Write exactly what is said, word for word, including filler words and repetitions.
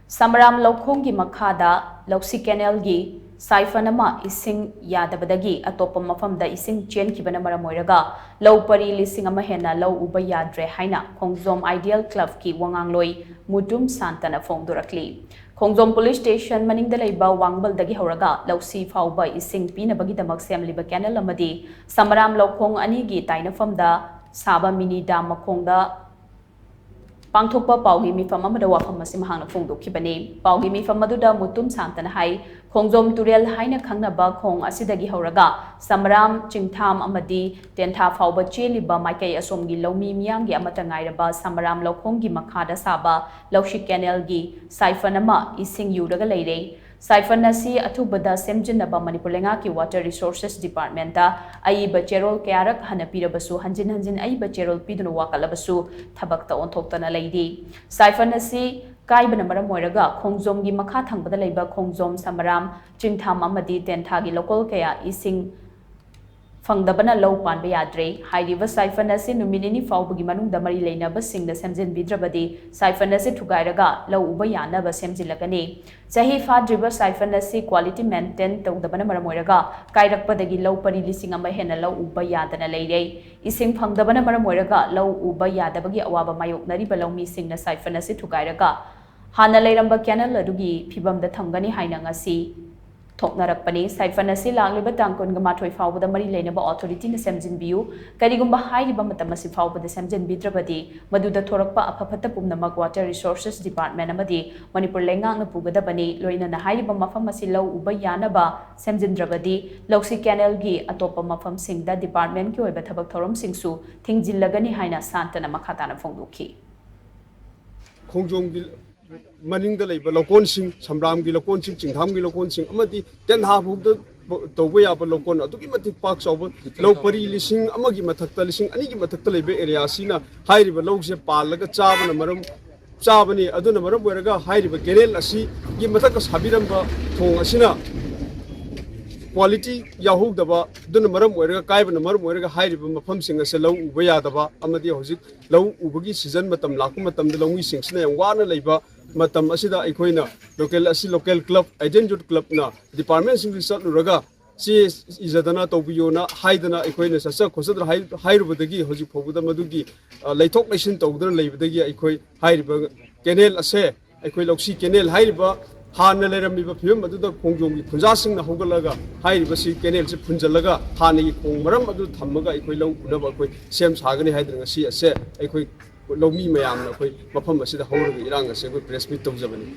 ꯁꯃꯔꯥꯝ ꯂꯧꯈꯣꯡꯒꯤ ꯃꯈꯥꯗ ꯂꯧꯁꯤ ꯀꯦꯅꯦꯜꯒꯤ ꯁꯥꯏꯐꯟ ꯑꯃ ꯏꯁꯤꯡ ꯌꯥꯗꯕꯗꯒꯤ ꯑꯇꯣꯞꯄ ꯃꯐꯝꯗ ꯏꯁꯤꯡ ꯆꯦꯟꯈꯤꯕꯅ ꯃꯔꯝ ꯑꯣꯏꯔꯒ ꯂꯧ ꯄꯔꯤ ꯂꯤꯁꯤꯡ ꯑꯃ ꯍꯦꯟꯅ ꯂꯧ ꯎꯕ ꯌꯥꯗ꯭ꯔꯦ ꯍꯥꯏꯅ ꯈꯣꯡꯖꯣꯝ ꯑꯥꯏꯗꯤꯌꯦꯜ ꯀ꯭ꯂꯕꯀꯤ ꯋꯥꯉꯥꯡꯂꯣꯏ ꯃꯨꯇꯨꯝ ꯁꯥꯟꯇꯅ ꯐꯣꯡꯗꯣꯔꯛꯂꯤ꯫ ꯈꯣꯡꯖꯣꯝ ꯄꯨꯂꯤꯁ ꯁ꯭ꯇꯦꯁꯟ ꯃꯅꯤꯡꯗ ꯂꯩꯕ ꯋꯥꯡꯕꯜꯗꯒꯤ ꯍꯧꯔꯒ ꯂꯧꯁꯤ ꯐꯥꯎꯕ ꯏꯁꯤꯡ ꯄꯤꯅꯕꯒꯤꯗꯃꯛ ꯁꯦꯝꯂꯤꯕ ꯀꯦꯅꯦꯜ ꯑꯃꯗꯤ ꯁꯃꯔꯥꯝ ꯂꯧꯈꯣꯡ ꯑꯅꯤꯒꯤ ꯇꯥꯏꯅꯐꯝꯗ ꯁꯥꯕ ꯃꯤꯅꯤ ꯗꯥꯝ ꯃꯈꯣꯡꯗ ꯄꯥꯡꯊꯣꯛꯄ ꯄꯥꯎꯒꯤ ꯃꯤꯐꯝ ꯑꯃꯗ ꯋꯥꯐꯝ ꯑꯁꯤ ꯃꯍꯥꯛꯅ ꯐꯣꯡꯗꯣꯛꯈꯤꯕꯅꯤ꯫ ꯄꯥꯎꯒꯤ ꯃꯤꯐꯝ ꯑꯗꯨꯗ ꯃꯨꯇꯨꯝ ꯁꯥꯟꯇꯅ ꯍꯥꯏ, ꯈꯣꯡꯖꯣꯝ ꯇꯨꯔꯦꯜ ꯍꯥꯏꯅ ꯈꯪꯅꯕ ꯈꯣꯡ ꯑꯁꯤꯗꯒꯤ ꯍꯧꯔꯒ ꯁꯃꯔꯥꯝ, ꯆꯤꯡꯊꯥꯝ ꯑꯃꯗꯤ ꯇꯦꯟꯊꯥ ꯐꯥꯎꯕ ꯆꯦꯜꯂꯤꯕ ꯃꯥꯏꯀꯩ ꯑꯁꯣꯝꯒꯤ ꯂꯧꯃꯤ ꯃꯤꯌꯥꯝꯒꯤ ꯑꯃꯠꯇ ꯉꯥꯏꯔꯕ ꯁꯃꯔꯥꯝ ꯂꯧꯈꯣꯡꯒꯤ ꯃꯈꯥꯗ ꯁꯥꯕ ꯂꯧꯁꯤ ꯀꯦꯅꯦꯜꯒꯤ ꯁꯥꯏꯐꯟ ꯑꯃ ꯏꯁꯤꯡ ꯌꯨꯔꯒ ꯂꯩꯔꯦ꯫ ꯁꯥꯏꯐꯟ ꯑꯁꯤ ꯑꯊꯨꯕꯗ ꯁꯦꯝꯖꯤꯟꯅꯕ ꯃꯅꯤꯄꯨꯔ ꯂꯩꯉꯥꯛꯀꯤ Water Resources Departmentꯇ ꯑꯏꯕ ꯆꯦꯔꯣꯜ ꯀꯌꯥꯔꯛ ꯍꯟꯅ ꯄꯤꯔꯕꯁꯨ, ꯍꯟꯖꯤꯟ ꯍꯟꯖꯤꯟ ꯑꯏꯕ ꯆꯦꯔꯣꯜ ꯄꯤꯗꯨꯅ ꯋꯥꯀꯠꯂꯕꯁꯨ ꯊꯕꯛꯇ ꯑꯣꯟꯊꯣꯛꯇꯅ ꯂꯩꯔꯤ꯫ ꯁꯥꯏꯐꯟ ꯑꯁꯤ ꯀꯥꯏꯕꯅ ꯃꯔꯝ ꯑꯣꯏꯔꯒ ꯈꯣꯡꯖꯣꯝꯒꯤ ꯃꯈꯥ ꯊꯪꯕꯗ ꯂꯩꯕ ꯈꯣꯡꯖꯣꯝ, ꯁꯃꯔꯥꯝ, ꯆꯤꯡꯊꯥꯝ ꯑꯃꯗꯤ ꯇꯦꯟꯊꯥꯒꯤ ꯂꯧꯀꯣꯜ ꯀꯌꯥ ꯏꯁꯤꯡ ꯐꯪꯗꯕꯅ ꯂꯧ ꯄꯥꯟꯕ ꯌꯥꯗ꯭ꯔꯦ꯫ ꯍꯥꯏꯔꯤꯕ ꯁꯥꯏꯐꯟ ꯑꯁꯤ ꯅꯨꯃꯤꯠ ꯅꯤꯅꯤ ꯐꯥꯎꯕꯒꯤ ꯃꯅꯨꯡꯗ ꯃꯔꯤ ꯂꯩꯅꯕꯁꯤꯡꯅ ꯁꯦꯝꯖꯤꯟꯕꯤꯗ꯭ꯔꯕꯗꯤ ꯁꯥꯏꯐꯟ ꯑꯁꯤ ꯊꯨꯒꯥꯏꯔꯒ ꯂꯧ ꯎꯕ ꯌꯥꯅꯕ ꯁꯦꯝꯖꯤꯜꯂꯒꯅꯤ꯫ ꯆꯍꯤ ꯐꯥꯗ꯭ꯔꯤꯕ ꯁꯥꯏꯐꯟ ꯑꯁꯤ quality maintain ꯇꯧꯗꯕꯅ ꯃꯔꯝ ꯑꯣꯏꯔꯒ ꯀꯥꯏꯔꯛꯄꯗꯒꯤ ꯂꯧ ꯄꯔꯤ ꯂꯤꯁꯤꯡ ꯑꯃ ꯍꯦꯟꯅ ꯂꯧ ꯎꯕ ꯌꯥꯗꯅ ꯂꯩꯔꯦ꯫ ꯏꯁꯤꯡ ꯐꯪꯗꯕꯅ ꯃꯔꯝ ꯑꯣꯏꯔꯒ ꯂꯧ ꯎꯕ ꯌꯥꯗꯕꯒꯤ ꯑꯋꯥꯕ ꯃꯥꯌꯣꯛꯅꯔꯤꯕ ꯂꯧꯃꯤꯁꯤꯡꯅ ꯁꯥꯏꯐꯟ ꯑꯁꯤ ꯊꯨꯒꯥꯏꯔꯒ ꯍꯥꯟꯅ ꯂꯩꯔꯝꯕ ꯀꯦꯅꯦꯜ ꯑꯗꯨꯒꯤ ꯐꯤꯕꯝꯗ ꯊꯝꯒꯅꯤ ꯍꯥꯏꯅ ꯉꯁꯤ ꯊꯣꯛꯅꯔꯛꯄꯅꯤ꯫ ꯁꯥꯏꯐꯟ ꯑꯁꯤ ꯂꯥꯛꯂꯤꯕ ꯇꯥꯡ ꯀꯨꯟꯒ ꯃꯥꯊꯣꯏ ꯐꯥꯎꯕꯗ ꯃꯔꯤ ꯂꯩꯅꯕ ꯑꯣꯊꯣꯔꯤꯇꯤꯅ ꯁꯦꯝꯖꯤꯟꯕꯤꯌꯨ꯫ ꯀꯔꯤꯒꯨꯝꯕ ꯍꯥꯏꯔꯤꯕ ꯃꯇꯝ ꯑꯁꯤ ꯐꯥꯎꯕꯗ ꯁꯦꯝꯖꯤꯟꯕꯤꯗ꯭ꯔꯕꯗꯤ ꯃꯗꯨꯗ ꯊꯣꯔꯛꯄ ꯑꯐ ꯐꯠꯇ ꯄꯨꯝꯅꯃꯛ Water Resources Department ꯑꯃꯗꯤ ꯃꯅꯤꯄꯨꯔ ꯂꯩꯉꯥꯛꯅ ꯄꯨꯒꯗꯕꯅꯤ꯫ ꯂꯣꯏꯅꯅ ꯍꯥꯏꯔꯤꯕ ꯃꯐꯝ ꯑꯁꯤ ꯂꯧ ꯎꯕ ꯌꯥꯅꯕ ꯁꯦꯝꯖꯤꯟꯗ꯭ꯔꯕꯗꯤ ꯂꯧꯁꯤ ꯀꯦꯅꯦꯜꯒꯤ ꯑꯇꯣꯞꯄ ꯃꯐꯝꯁꯤꯡꯗ departmentꯀꯤ ꯑꯣꯏꯕ ꯊꯕꯛ ꯊꯧꯔꯝꯁꯤꯡꯁꯨ ꯊꯤꯡꯖꯤꯜꯂꯒꯅꯤ ꯍꯥꯏꯅ ꯁꯥꯟꯇꯅ ꯃꯈꯥ ꯇꯥꯅ ꯐꯣꯡꯗꯣꯛꯈꯤ꯫ ꯈꯣꯡꯖꯣꯝꯒꯤ ꯃꯅꯤꯡꯗ ꯂꯩꯕ ꯂꯧꯀꯣꯟꯁꯤꯡ, ꯁꯝꯕ꯭ꯔꯥꯝꯒꯤ ꯂꯧꯀꯣꯟꯁꯤꯡ, ꯆꯤꯡꯊꯥꯝꯒꯤ ꯂꯧꯀꯣꯟꯁꯤꯡ ꯑꯃꯗꯤ ꯇꯦꯟꯍꯥ ꯐꯥꯎꯗ ꯇꯧꯕ ꯌꯥꯕ ꯂꯧꯀꯣꯟ ꯑꯗꯨꯛꯀꯤ ꯃꯇꯤꯛ ꯄꯥꯛ ꯆꯥꯎꯕ ꯂꯧ ꯄꯔꯤ ꯂꯤꯁꯤꯡ ꯑꯃꯒꯤ ꯃꯊꯛꯇ, ꯂꯤꯁꯤꯡ ꯑꯅꯤꯒꯤ ꯃꯊꯛꯇ ꯂꯩꯕ area ꯑꯁꯤꯅ ꯍꯥꯏꯔꯤꯕ ꯂꯧꯁꯦ ꯄꯥꯜꯂꯒ ꯆꯥꯕꯅ ꯃꯔꯝ ꯆꯥꯕꯅꯤ꯫ ꯑꯗꯨꯅ ꯃꯔꯝ ꯑꯣꯏꯔꯒ ꯍꯥꯏꯔꯤꯕ ꯀꯦꯅꯦꯜ ꯑꯁꯤꯒꯤ ꯃꯊꯛꯇ ꯁꯥꯕꯤꯔꯝꯕ ꯊꯣꯡ ꯑꯁꯤꯅ quality ꯌꯥꯎꯍꯧꯗꯕ, ꯑꯗꯨꯅ ꯃꯔꯝ ꯑꯣꯏꯔꯒ, ꯀꯥꯏꯕꯅ ꯃꯔꯝ ꯑꯣꯏꯔꯒ ꯍꯥꯏꯔꯤꯕ ꯃꯐꯝꯁꯤꯡ ꯑꯁꯦ ꯂꯧ ꯎꯕ ꯌꯥꯗꯕ ꯑꯃꯗꯤ ꯍꯧꯖꯤꯛ ꯂꯧ ꯎꯕꯒꯤ season ꯃꯇꯝ ꯂꯥꯛꯄ ꯃꯇꯝꯗ ꯂꯧꯃꯤꯁꯤꯡꯁꯤꯅ ꯌꯥꯝ ꯋꯥꯅ ꯂꯩꯕ ꯃꯇꯝ ꯑꯁꯤꯗ ꯑꯩꯈꯣꯏꯅ ꯂꯣꯀꯦꯜ ꯑꯁꯤ ꯂꯣꯀꯦꯜ ꯀ꯭ꯂꯕ, ꯑꯦꯗꯦꯟ ꯌꯨꯠ ꯀ꯭ꯂꯕꯅ ꯗꯤꯄꯥꯔꯠꯃꯦꯟꯁꯤꯡꯗ ꯆꯠꯂꯨꯔꯒ ꯆꯦ ꯏꯖꯗꯅ ꯇꯧꯕꯤꯌꯣꯅ ꯍꯥꯏꯗꯅ ꯑꯩꯈꯣꯏꯅ ꯆꯠꯆ ꯈꯣꯠꯆꯗꯅ ꯍꯥꯏ-, ꯍꯥꯏꯔꯨꯕꯗꯒꯤ ꯍꯧꯖꯤꯛ ꯐꯥꯎꯕꯗ ꯃꯗꯨꯒꯤ, ꯑ, ꯂꯩꯊꯣꯛ ꯂꯩꯁꯤꯟ ꯇꯧꯗꯨꯅ ꯂꯩꯕꯗꯒꯤ ꯑꯩꯈꯣꯏ ꯍꯥꯏꯔꯤꯕ ꯀꯦꯅꯦꯜ ꯑꯁꯦ, ꯑꯩꯈꯣꯏ ꯂꯧꯁꯤ ꯀꯦꯅꯦꯜ ꯍꯥꯏꯔꯤꯕ ꯍꯥꯟꯅ ꯂꯩꯔꯝꯃꯤꯕ ꯐꯤꯕꯝ ꯑꯗꯨꯗ ꯈꯣꯡꯖꯣꯝꯒꯤ ꯈꯨꯟꯖꯥꯁꯤꯡꯅ ꯍꯧꯒꯠꯂꯒ ꯍꯥꯏꯔꯤꯕꯁꯤ ꯀꯦꯅꯦꯜꯁꯤ ꯐꯨꯟꯖꯜꯂꯒ ꯍꯥꯟꯅꯒꯤ ꯈꯣꯡ ꯃꯔꯝ ꯑꯗꯨ ꯊꯝꯃꯒ ꯑꯩꯈꯣꯏ ꯂꯧ ꯎꯅꯕ ꯑꯩꯈꯣꯏ ꯁꯦꯝ ꯁꯥꯒꯅꯤ ꯍꯥꯏꯗꯅ ꯉꯁꯤ ꯑꯁꯦ ꯑꯩꯈꯣꯏ ꯂꯧꯃꯤ ꯃꯌꯥꯝꯅ ꯑꯩꯈꯣꯏ ꯃꯐꯝ ꯑꯁꯤꯗ ꯍꯧꯔꯒ ꯏꯔꯥꯡ ꯑꯁꯦ ꯑꯩꯈꯣꯏ ꯄ꯭ꯔꯦꯁ ꯃꯤꯠ ꯇꯧꯖꯕꯅꯤ꯫